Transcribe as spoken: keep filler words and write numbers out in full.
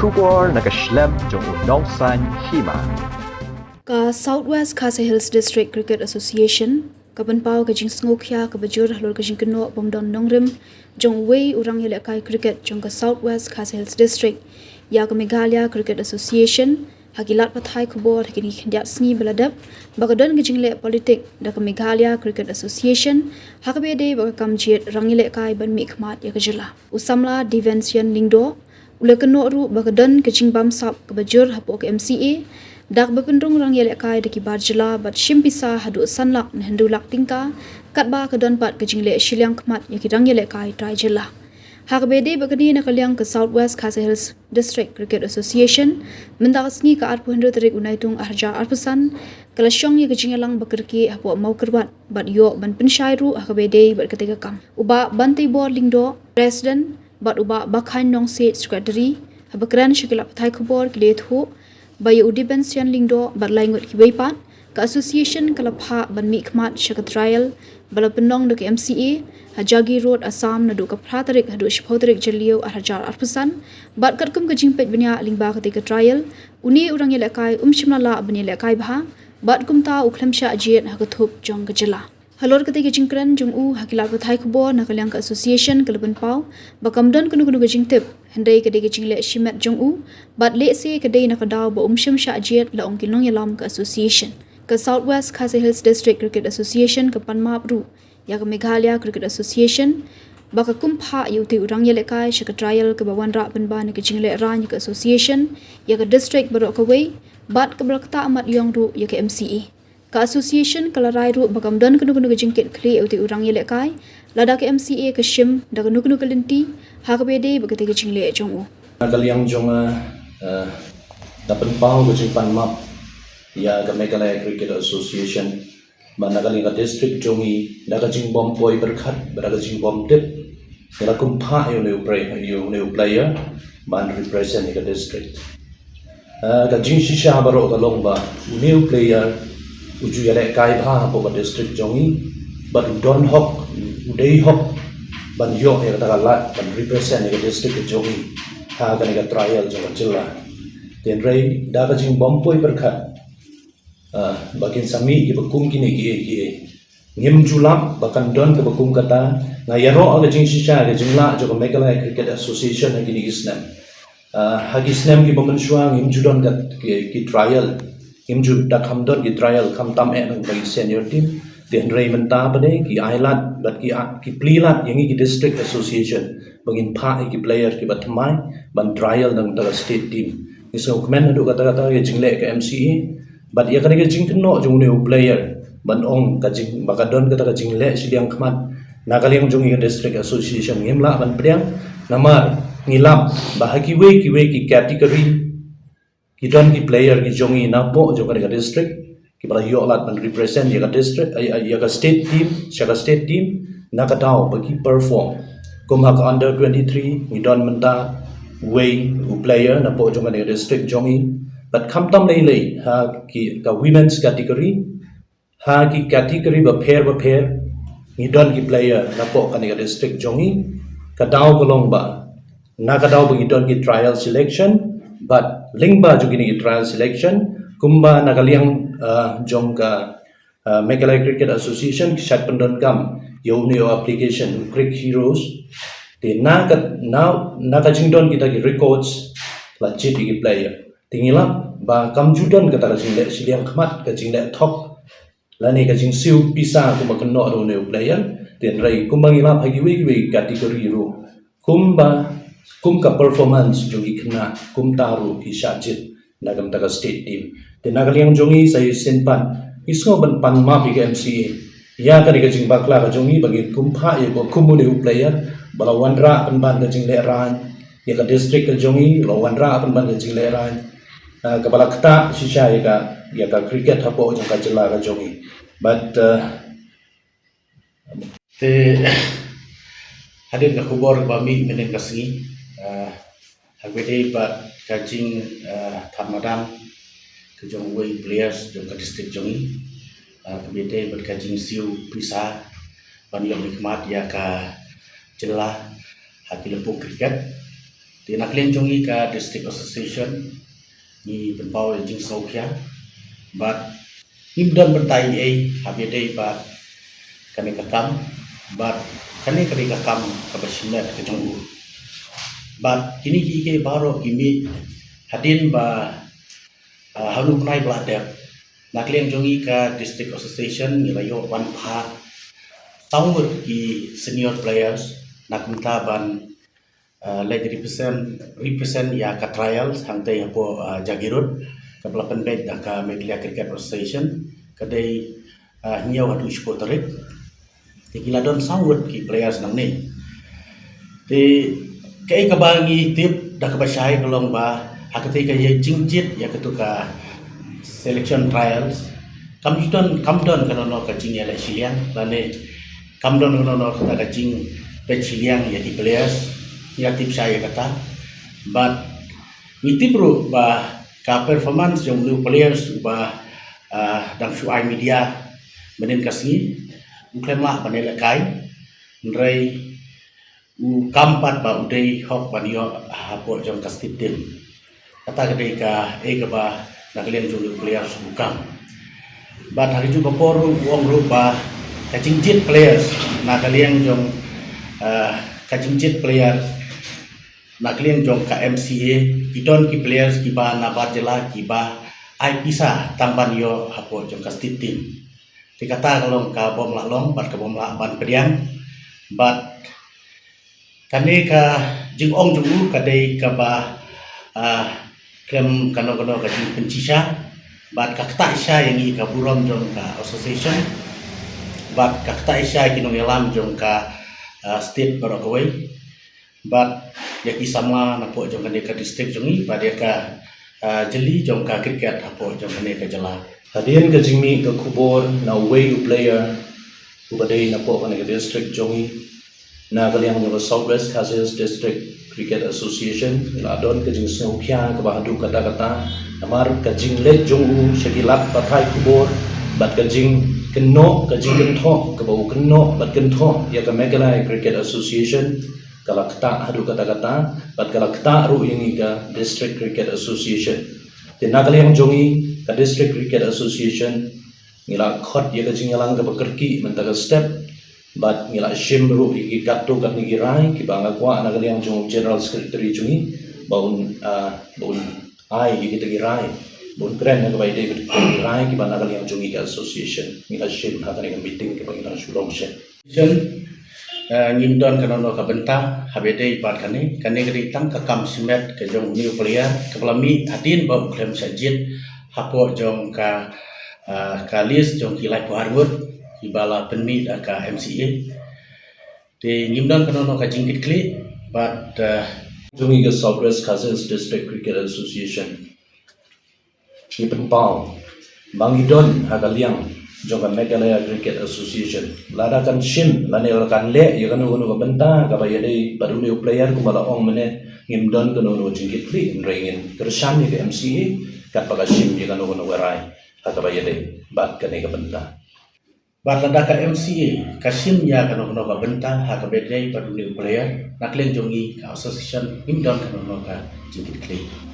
Khubor na ka shlem jong u Nongsaiñ Hima. Ka South West Khasi Hills District Cricket Association ka pynpaw ka jingsngewkhia kaba jur halor ka jingkynnoh bym don nongrim jong uwei u rangïalehkai cricket jong ka South West Khasi Hills District ïa ka Meghalaya Cricket Association ha ki lad pathai khubor ha kine ki khyndiat sngi ba la dep ba ka don ka jingleh politik da ka Meghalaya Cricket Association ha kaba ïadei bad ka kam jied rangïalehkai ban mihkhmat ïa ka jylla. U samla Devensian Lyngdoh u la kynnoh ruh ba ka don ka jingbamsap kaba jur hapoh ka M C A da kaba pynrung rangïalehkai da ki bar jylla bad shim pisa haduh san lak ne hynriew lak tyngka, katba ka don pat ka jingleh shiliang khmat ïa ki rangïalehkai trai jylla. Ha kaba ïadei bad kane, na ka liang ka South West Khasi Hills District Cricket Association mynta ka sngi, ka arphew hynriew tarik u Naitung arhajar arphew san, ka la shong ïa ka jingïalang ba kyrkieh hapoh Mawkyrwat bad ïoh ban pynshai ruh ha kaba ïadei bad katei ka kam. U Bah Banteibor Lyngdoh, President, bad u Bah Bakhain Nongsiej, Secretary, haba kren sha ki lad pathai khubor ki la ïathuh ba ïa u Devensian Lyngdoh bad lai ngut kiwei pat, ka association ka la phah ban mihkhmat sha ka trial ba la pynlong da ka M C A ha Jagi Road, Assam, naduh ka phra tarik haduh shiphew tarik Jylliew arhajar arphew san, bad katkum ka jingpeit bniah lyngba katei ka trial, une u rangïalehkai um shym la lah ban ïalehkai bha bad kumta u khlem shah jied ha ka thup jong ka jylla. Halor katei ka jingkren jong u ha ki lad pathai khubor, na ka liang ka association ka la pynpaw ba kam don kano kano ka jingtip, hynrei ka dei ka jingleh shimet jong u bad lehse ka dei na ka daw ba um shym shah jied, la ong ki nongïalam ka association. Ka South West Khasi Hills District Cricket Association ka pan map ruh ïa ka Meghalaya Cricket Association ba ka kum phah ïa utei u rangïalehkai sha ka trial kaba wanrah pynban ïa ka jinglehrain ïa ka association, ïa ka district baroh kawei, bad kaba la ktah mat ïong ruh ïa ka M C A. Ka association ka la rai ruh ba kam don kano kano ka jingkit khlieh ïa utei u rangïalehkai lada ka M C A ka shim da kano kano ka lynti ha kaba ïadei bad katei ka jingleh jong u. Na ka liang jong nga, eh, da pynpaw ka jingpan map ïa ka Meghalaya Cricket Association, ba na ka liang ka district jong ngi, da ka jingbym poi pyrkhat bad da ka jingbym tip, ngi la kum phah ïa une u pre-, ïa une u player ban represent ïa ka district. Ah, ka jingshisha baroh ka long ba une u player u ju ïalehkai bha hapoh ka district jong ngi, bad u don hok, u dei hok ban ïoh ïa kata ka lad ban represent ïa ka district ka jong ngi ha kane ka trial jong ka jylla. Hynrei da ka jingbym poi pyrkhat, ah, ba kin sa mih kiba kum kine kiei kiei. Ngim ju lap ba kan don kaba kum kata. Nga ïaroh ha ka jingshisha ka jinglah jong ka Meghalaya Cricket Association ha kine ki snem. Ah, ha ki snem kiba mynshuwa ngim ju don ka, ki, ki trial. Ngim ju, da kham don ki trial, khamtam eh na ka bynta ki senior team. Hynrei mynta pat de ki ai lad bad ki a-, ki plie lad ïa ngi ki district association ba ngin phah ïa ki player kiba thymmai ban trial na ka bynta ka state team. Ngi sngewkmen haduh katta katta ïa ka jingleh ka M C A bad ïa kane ka jingkynnoh jong une u player ban ong ka jing, ba ka don kata ka jingleh shiliang khmat na ka liang jong ngi ka district association, ngim lah ban pdiang. Namar ngi lap ba ha kiwei kiwei ki category ki don ki player ki jong ngi napoh jong kane ka district kiba la ïoh lad ban represent ïa ka district, ïa, ïa ka state team sha ka state team na ka daw ba ki perform. Kum ha ka under twenty-three ngi don mynta uwei u player napoh jong kane ka district jong ngi. Bad khamtam lei lei ha ki, ka women's category, ha ki category bapher bapher ngi don ki player napoh kane ka district jong ngi. Ka daw ka long ba na ka daw ba ngi don ki trial selection, bad lyngba jong kine ki trial selection, kumba na ka liang, ah, jong ka, ah, Meghalaya Cricket Association ki shait pyndonkam ïa une u application, u Crick Heroes. Te na ka, na, na ka jingdon kita ki records la jied ïa ki player. Te ngi lap ba kam ju don kata ka jingleh shiliang khmat, ka jingleh thok lane ka jingsiew pisa kumba kynnoh da une u player. Hynrei kumba ngi lap ha kiwei kiwei category ruh, kumba, kum ka performance jong ki khynnah kumta ruh ki shah jied na ka bynta ka state team. Te na ka liang jong ngi sa shisien pat ngi sngew ban pan map ïa ka M C A ïa kane ka jingbakla ka jong ngi ba ngi kum phah ïa ba kum une u player ba la wanrah pynban ka jinglehrain ïa ka district ka jong ngi, la wanrah pynban ka jinglehrain, ah, kaba la ktah shisha ïa ka, ïa ka cricket hapoh jong ka jylla ka jong ngi. Bad, ah, te hadien ka khubor ba mih mynhynnin ka sngi, ah, ha kaba ïadei bad ka jing, ah, thad madan ka jong uwei u players jong ka district jong ngi, ah, ha kaba ïadei bad ka jingsiew pisa ban ïoh mihkhmat ïa ka jylla ha ki lympung cricket. Te na ka liang jong ngi ka District Association, ngi pynpaw ïa ka jingsngewkhia bad ngim don bynta ei ei haba ïadei bad kane ka kam, bad kane ka dei ka kam kaba shimet ka jong u. Bad kine kiei kiei baroh ki mih hadien ba, ah, ha une u bnai ba la dep. Na ka liang jong ngi ka District Association ngi la ïoh ban phah saw ngut ki senior players na ka bynta ban, ah, leit represent, represent ïa ka trials hangtei hapoh, ah, Jagiroad, kaba la pynbeit da ka Meghalaya Cricket Association, ka dei, ah, hynñiew haduh shiphew tarik. Te ki la don saw ngut ki players nangne. Te kaei kaba ngi tip da kaba shai ka long ba ha katei ka ïa jingjied ïa katu ka selection trials, kam ju don, kam don kano kano ka jingïaleh shiliang lane kam don kano kano kata ka jingpeit shiliang ïa ki players, ngi la tip shai ïa kata. Bad ngi tip ruh ba ka performance jong u players uba, ah, dang shu ai media mynhynnin ka sngi, u khlem lah ban ïalehkai, hynrei u kam pat ba u dei hok ban ïoh hapoh jong ka state team. Kata ka dei kaei kaba na ka liang jong u players u kam. Bad ha kajuh ka por ruh u ong ruh ba ka jingjied players na ka liang jong, ah, ka jingjied players na ka liang jong ka M C A, ki don ki players kiba na bar jylla kiba ai pisa tang ban ïoh hapoh jong ka state team. Te kata ka long ka bym lah long bad ka bym lah ban pdiang. Bad kane ka jingong jong u ka dei kaba, ah, khlem kano kano ka jingpynshisha bad ka ktah shisha ïa ngi ka burom jong ka association bad ka ktah shisha ïa ki nongïalam jong ka, ah, state baroh kawei. Bad ïa ki samla napoh jong kane ka district jong ngi bad ïa ka, ah, jylliew jong ka cricket hapoh jong kane ka jylla. Hadien ka jingmih ka khubor na uwei u player uba dei napoh kane ka district jong ngi, na ka liang jong ka South West Khasi Hills District Cricket Association, ngi la don ka jingsngewkhia kaba haduh katta katta namar ka jingleit jong u sha ki lad pathai khubor bad ka jingkynnoh, ka jingkynthoh kaba u kynnoh bad kynthoh ïa ka Meghalaya Cricket Association, ka la ktah haduh katta katta bad ka la ktah ruh ïa ngi ka District Cricket Association. Te na ka liang jong ngi ka District Cricket Association, ngi la khot ïa ka jingïalang kaba kyrkieh mynta ka step bad ngi la shim ruh ïa ki katto katne ki rai kiba nga kwah na ka liang jong u General Secretary jong ngi ba un, ah, ba un ai ïa kita ki rai, ba un kren na kaba ïadei bad kita ki rai kiba na ka liang jong ngi ka association. Ngi la shim ha kane ka meeting kaba ngi la shu long shen. Shen, eh, ngim don kano kano ka bynta haba ïadei bad kane, kane ka dei tang ka kam shimet ka jong une u player kaba la mih hadien ba u khlem shah jied hapoh jong ka, eh, ka list jong ki laiphew ar ngut kiba la pynmih da ka M C A. Te ngim don kano kano ka jingkitkhlieh bad, eh, jong ngi ka South West Khasi Hills District Cricket Association, ngi pynpaw ba ngi don ha ka liang jong ka Meghalaya Cricket Association. Lada kan shim lane lada kan leh ïa kano kano ka bynta kaba ïadei bad une u player kumba la ong mynne, ngim don kano kano ka jingkitkhlieh, hynrei ngin kyrshan ïa ka M C A katba ka shim ïa kano kano ka rai ha kaba ïadei bad kane ka bynta. Bad lada ka M C A ka shim ïa kano kano ka bynta ha kaba ïadei bad une u player, na ka liang jong ngi ka association ngim don kano kano ka jingkitkhlieh.